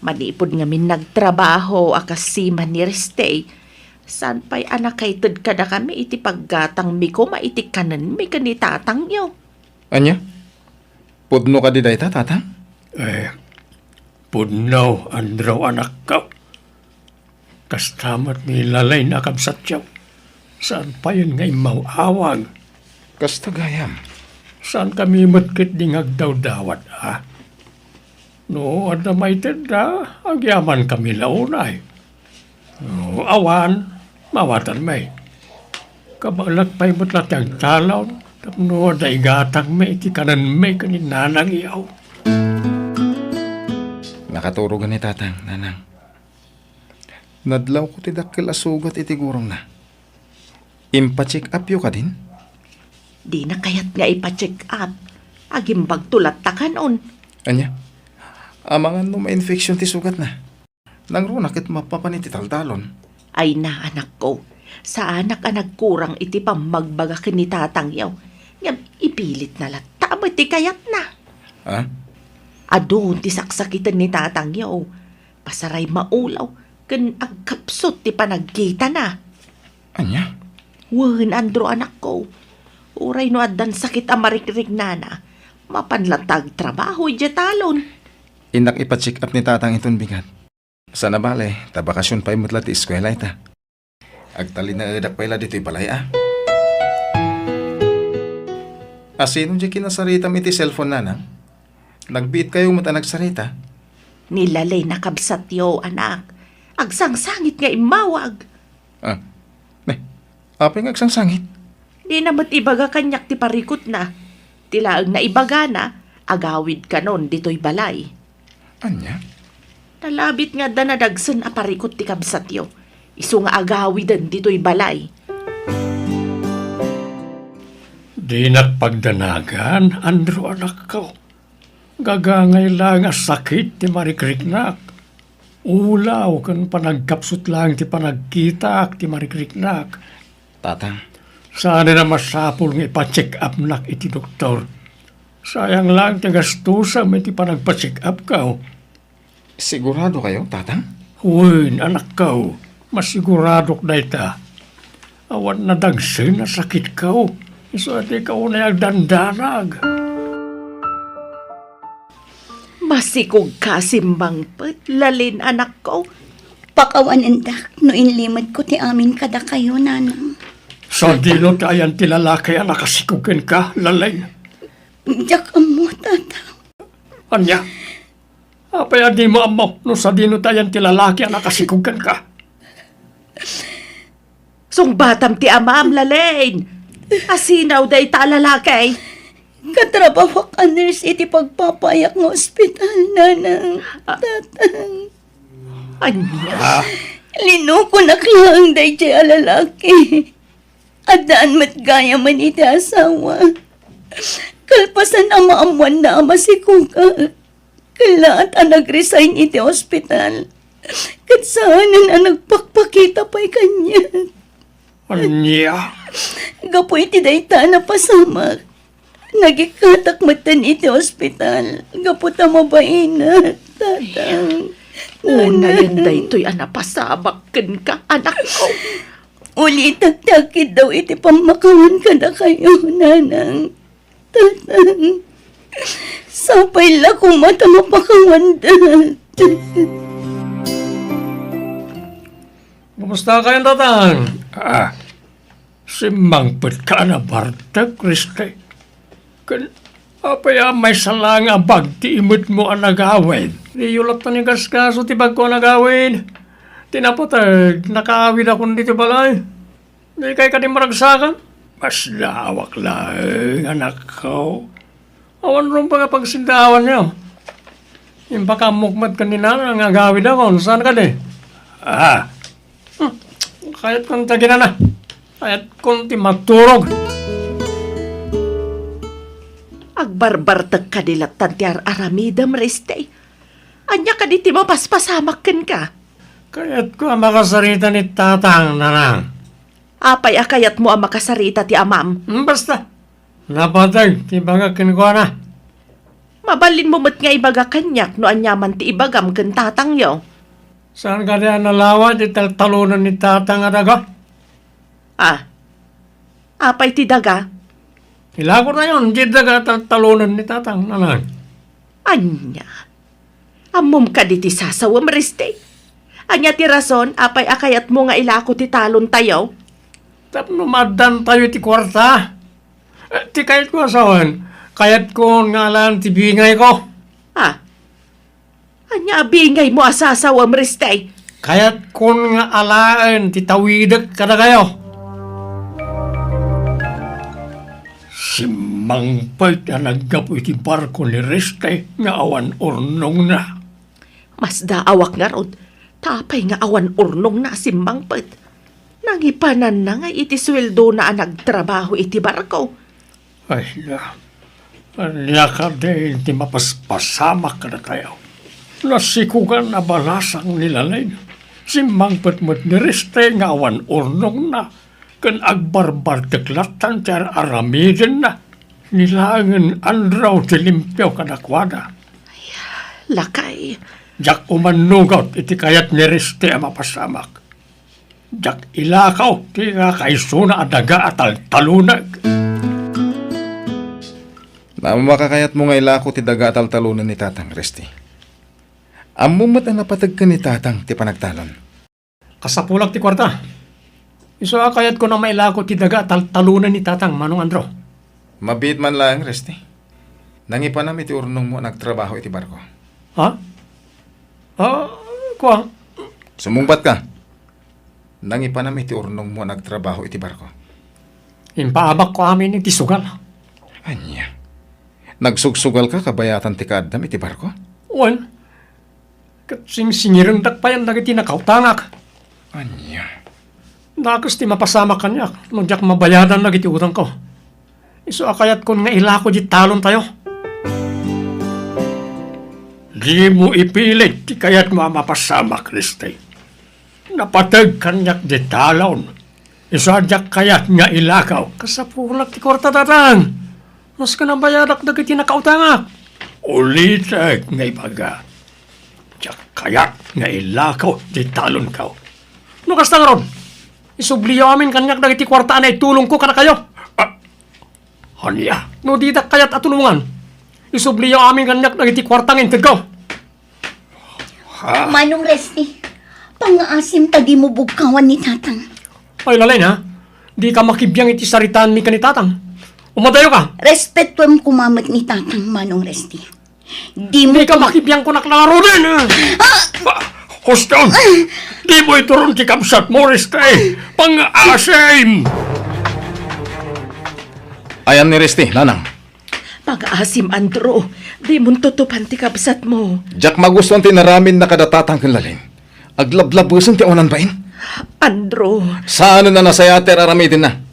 Manipud ngamin nagtrabaho a kas seaman ni Reste, saan pay a nakaited kadakami iti paggatangmi koma iti kanenmi ken ni tatangyo. Ania? Pudno kadi dayta, tatang? Eh, pudno, Andrew, anakko. Kasta met ni Lalay a kabsatyo. Saan payen nga immaw-awag. Kasta gayam. Saankami met ketdi nga agdawdawat, a? No adda maitedda, agyamankami la unay. No awan, maawatanmi. Kabaelak pay met la ti agtalon tapno adda igatangmi iti kanenmi ken ni nanangyo. Nakaturogan ni tatang, nanang. Nadlawko ti dakkel a sugat iti gurongna. Impacheck-upyo kadin? Dina kayat nga ipa-check-up. Agimbagto latta kanon. Ania? Amangan no ma-infection ti sugatna. Nangruna ket mapapan iti taltalon. Ay na, anakko. Saanak a nagkurang iti pammagbaga ken ni tatangyo. Ngem ipilitna latta met ti kayatna. Ha? Adu ti saksakiten ni tatangyo. Pasaray maulaw ken agkapsut ti panagkitana. Ania? Wen, Andrew, anakko. Uray no addan sakit a marikrignana, mapan latta agtrabaho idiay talon. Innak ipa-check-up ni tatang inton bigat. Saan a bale, ta bakasion pay met la ti eskuela ita. Agtalinaedak pay la ditoy balay a. Asino diay kinasaritam iti cellphone, nanang? Nagbiitkayo met a nagsarita. Ni Lalay a kabsatyo, anak. Agsangsangit nga immawag. Ah, ne, apay nga agsangsangit? Dina met ibaga kaniak ti parikutna. Ti laeng naibagana, agawid kanon ditoy balay. Ania? Nalabit nga adda nadagsen a parikut ti kabsatyo. Isu nga agawiden ditoy balay. Dinak pagdanagan, Andrew, anakko. Gagangay laeng a sakit ti marikriknak. Ulaw ken panagkapsut laeng ti panagkitaak ti marikriknak. Tatang. Saan a masapul nga ipa-check-upnak iti doktor. Sayang laeng ti gastusem iti panagpa-check-upko. Siguradokayo, Tatang? Wen, anakko. Masiguradok dayta. Awan nadagsen a sakitko. Isu a dika unay agdandanag. Masikogka a simmangpet, Lalay, anakko. Pakawanendak no inlimetko ti amin kadakayo, nanang. Sadino ti ayan ti lalaki a nakasikog kenka, Lalay? Diak ammo, Tatang. Ania? Apay a dimo ammo no sadino ti ayan ti lalaki a nakasikog kenka? Sungbatam ti amam, Lalay. Asino dayta a lalaki? Katrabahoak a nurse iti pagpapayak nga ospital, nanang, tatang. Ania? Ah? Linukonak laeng daydiay a lalaki. Addaan met gayamen iti asawa. Kalpasan a maammoanna a masikogak, kellaat a nag-resign iti ospital. Ket saanen a nagpakpakita pay kaniak. Ania? Gapu iti dayta a napasamak, nagikkatak metten iti ospital gapu ta mabainak, tatang. Unayen daytoy a napasamak kenka, anakko. Ulitek ti agkiddaw iti pammakawan kadakayo, nanang. Tatang, sapay la koma ta mapakawanda. Kumusta kayon, Tatang? Ah, simmangpetka a nabartek, Riste. Ken apay a maysa laeng a bag ti imetmo a nagawid? Diyo latta ni gaskaso ti bagko a nagawid. Ti napateg, nakaawidakon ditoy balay. Dikay kadi maragsakan? Masdaawak laeng, anakko. Awan rumbeng a pagsindaawannyo. Impakammok met ken ni Nana nga agawidakon. Saan kadi? Ah. Hmm. Kayatkon ti aginana. Kayatkon ti maturog. Agbarbartek kadi lattan ti ar-aramidem, Riste. Ania kadi ti mapaspasamak kenka? Kayatko a makasarita ni Tatang, Nanang. Apay a kayatmo a makasarita ti amam? Hmm, basta. Napateg ti ibagak kenkuana. Mabalinmo met nga ibaga kaniak no aniaman ti ibagam ken tatangyo. Saan kadi a nalawa ti taltalonen ni Tatang a daga? Ah. Apay ti daga? Ilakotayon ti daga a taltalonen ni Tatang, Nanang. Ania? Ammom kadi ti sasawem, Riste? Ania ti rason apay a kayatmo nga ilako ti talontayo? Tapno maaddantayo iti kuarta. Eh, ti kayatko a sawen, kayatkon nga alaen ti bingayko. Ah, ania a bingaymo a sasawem, Riste? Kayatkon nga alaen ti tawidek kadakayo. Simmangpet a naggapu iti barko ni Riste nga awan urnongna. Masdaawak ngarud, ta apay nga awan urnongna a simmangpet? Nangipananna ngay iti sueldona a nagtrabaho iti barko. Ay na, ania kadi ti mapaspasamak kadatayo? Nasikogan a balasang ni Lalay. Simmangpet met ni Riste nga awan urnongna, ken agbarbartek lattan ti ar-aramidenna. Ni laengen Andrew ti limpio kadakuada. Ay, lakay. Diak umannugot iti kayat ni Riste a mapasamak. Diak ilako ti kakaisuna a daga a taltalonek. Makakayatmo nga ilako ti daga a taltalonen ni Tatang, Reste. Ammom met a napateg ken ni Tatang ti panagtalon. Kasapulak ti kuarta. Isu a kayatko a mailako ti daga a taltalonen ni Tatang, Manong Andrew. Mabiit man laeng, Resti. Nangipanam iti urnongmo a nagtrabaho iti barko. Ha? Ah, kua? Sumungbatka. Nangipanam iti urnongmo a nagtrabaho iti barko. Impaabakko amin iti sugal. Ania? Nagsugsugalka kabayatan ti kaaddam iti barko? Wen. Ket singsingirendak payen dagiti nakautangak. Ania? Dakes ti mapasamak kaniak no diak mabayadan dagiti utangko. Isu a kayatkon nga ilako di talontayo. Dimo ipilit ti kayatmo a mapasamak, Resti. Napateg kaniak di talon. Isu a diak kayat nga ilakaw. Kasapulak ti kuarta, Tatang. Maski nabayadak dagiti nakautangak. Ulitek nga ibaga. Diak kayat nga ilakaw ti talonko. No kasta ngarud, isubliyo amin kaniak dagiti kuarta a naitulongko kadakayo. Ah, ania? No didak kayat a tulongan, isubliyo amin kaniak dagiti kuarta nga intedko. Ha? Manong Resti, pangngaasim ta dimo bugkawan ni Tatang. Ay, Lalay, ha? Dika makibiang iti saritaanmi ken ni Tatang. Umadayoka. Respetuem koma met ni Tatang, Manong Resti. Dimo Dika koma- makibiang kunak nangaruden, ha? Ah! Ba, Huston! Dimo ituron ti kabsatmo, Resti. Pangngaasim! Ayan ni Resti, Nanang. Pangngaasim, Andrew. Dimon tutupan ti kabsatmo. Diak magustuan ti inaramidna kada Tatang ken Lalin. Aglablabesen ti awanan bain. Andrew. Saanen a nasayaat ti ar-aramidenna.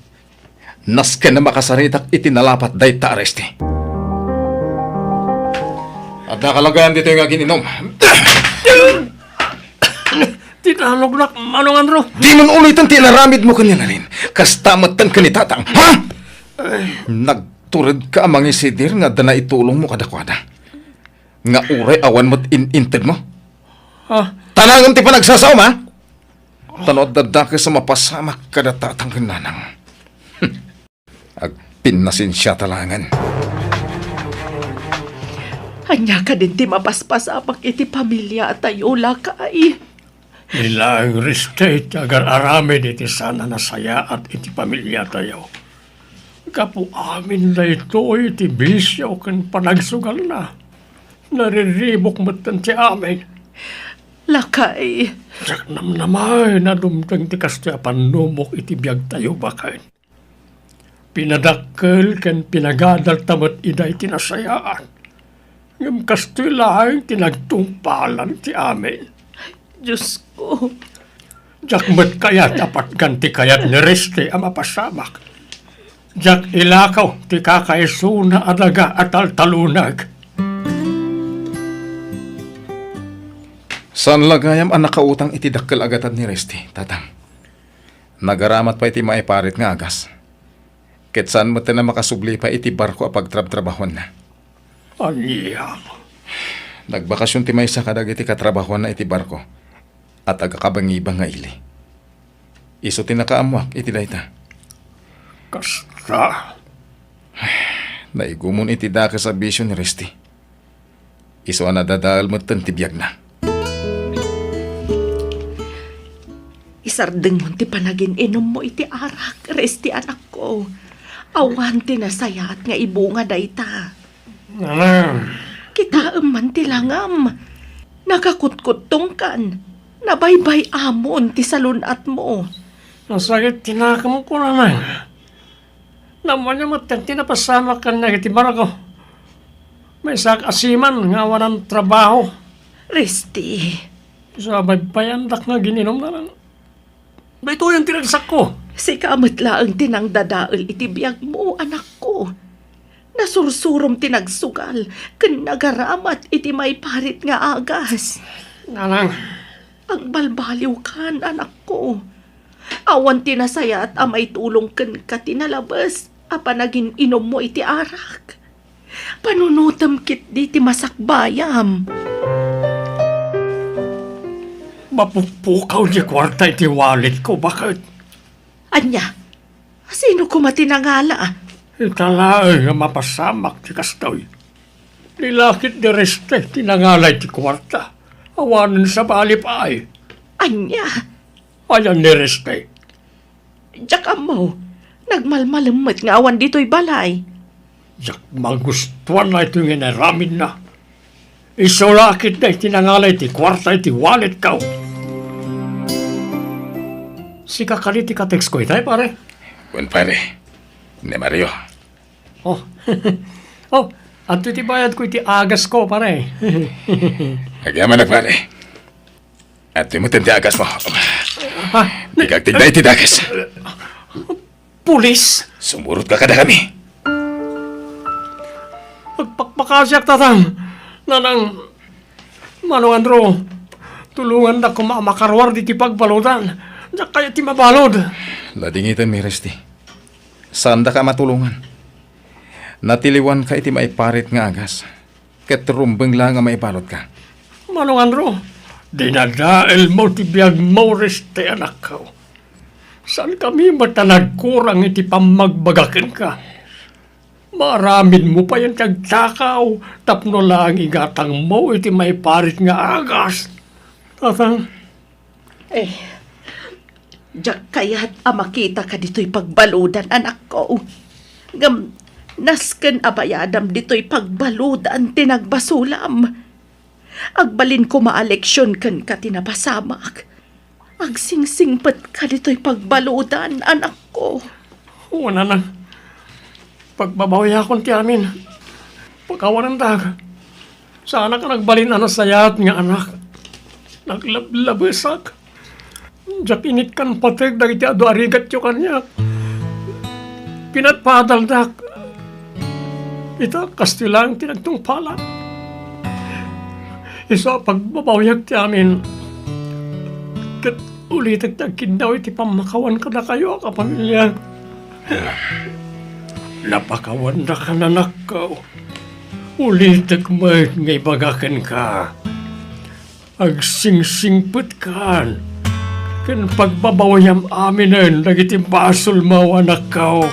Nasken a makasaritak iti nalapat dayta a Resti. Adda kalagayan ditoy nga agin-inom. Ti talognak, Manong Andrew. Dimon uliten ti inaramidmo ken ni Lalin. Kasta metten ken ni Tatang. Ha? Ay. Nagturedka a mangisidir nga adda naitulongmo kadakuada. Nga uray awan met in-intedmo. Ha? Tanangem ti panagsasaom, ha? Ta no adda dakes a mapasamak kada Tatang ken Nanang. Agpinnasensiata laengen. Ania kadin ti mapaspasamak iti pamiliatayo, lakay? Ni laeng Resti ti agar-aramid iti saan a nasayaat iti pamiliatayo. Gapu amin daytoy ti bisio ken panagsugalna. Nariribuk metten ti amin. Lakay. Diak namnamaen a dumteng ti kastoy a pannubok iti biagtayo baket. Pinadakkel ken pinagadalta met ida iti nasayaat. Ngem kastoy laeng ti nagtungpalan ti amin. Diosko. Diak met kayat a patgan ti kayat ni Resti a mapasamak. Diak ilakaw ti kakaisuna a daga a taltalunag. Saan la gayam a nakautang iti dakkel a gatad ni Resti, Tatang. Nagaramat pay ti maiparit nga agas. Ket saan metten a makasubli pay iti barko a pagtrabtrabahuanna. Ania? Nagbakasion ti maysa kadagiti katrabahuanna iti barko a taga-Kabangibang nga ili. Isu ti nakaammoak iti dayta. Kasta. Naigumon iti dakes a bisio ni Resti. Isu a nadadael metten ti biagna. Isardengmon ti panagin-inummo iti arak, Resti, anakko. Awan ti nasayaat nga ibunga dayta. Nanang. Kitaem man ti langam. Nakakutkuttongkan. Nabaybay-amon ti salun-atmo. Nasakit ti nakemko, Nanang. Ammoyo met ti napasamak kaniak iti barko. Maysaak a seaman nga awanan trabaho. Resti. Isu a baybayandak nga agin-inum, Nanang. Daytoyen ti ragsakko. Sika met laeng ti nangdadael iti biagmo, anakko. Nasursurom ti nagsugal ken nagaramat iti maiparit nga agas. Nanang. Agbalbaliwkan, anakko. Awan ti nasayaat a maitulong kenka ti nalabes a panagin-inummo iti arak. Panunotem ketdi ti masakbayam. Mapukpukaw ti kuarta iti walletko, baket. Ania? Sino koma ti nangala? Ita laeng a mapasamak ti kastoy. Ni lakit ni Resti ti nangala iti kuarta. Awanen sabali pay. Ania? Ayan ni Reste. Diak ammo. Nagmalmalem met nga awan ditoy balay. Diak magustuan daytoy nga inaramidna. Isu la a ketdi ti nangalay ti kuarta iti walletko. Sika kadi ti ka-textko itay, pare? Wen, pare. Ni Mario. Oh. Oh, adtoy ti bayadko iti agasko, pare. Agyamanak, pare. Adtoy met ti agasmo. Ha? Ikagtigda iti dakes. Pulis? Sumurotka kadakami. Agpakpakasiak, Tatang. Nanang, Manong Andrew, tulongandak koma a makaruar diti pagbaludan. Diak kayat ti mabalud. Ladingiten mi, Resti. Saandaka a matulongan. Natiliwanka iti maiparit nga agas. Ket rumbeng la nga maibaludka. Manong Andrew, dinadaelmo ti biagmo, Resti, anakko. Saankami met a nagkurang iti pammagbaga kenka. Maaramidmo payen ti agtakaw tapno laeng igatangmo iti maiparit nga agas. Tatang. Eh, diak kayat a makitaka ditoy pagbaludan, anakko. Ngem nasken a bayadam ditoy pagbaludan ti nagbasolam. Agbalin koma a leksion kenka ti napasamak. Agsingsingpetka ditoy pagbaludan, anakko. Wen, nanang, pagbabawiakon ti amin. Pakawanendak. Saanak a nagbalin a nasayaat nga anak. Naglablabesak. Diak inikkan pateg dagiti adu a rigatyo kaniak. Pinadpadaldak. Ita, kastoy laeng ti nagtungpalak. Isu a pagbabawiak ti amin. Ket ulitek ti agkiddaw iti pammakawan kadakayo a kapamiliak. Napakawandak, anakko. Ulitek met nga ibaga kenka. Agsingsingpetkan ken pagbabawiam aminen dagiti basolmo, anakko.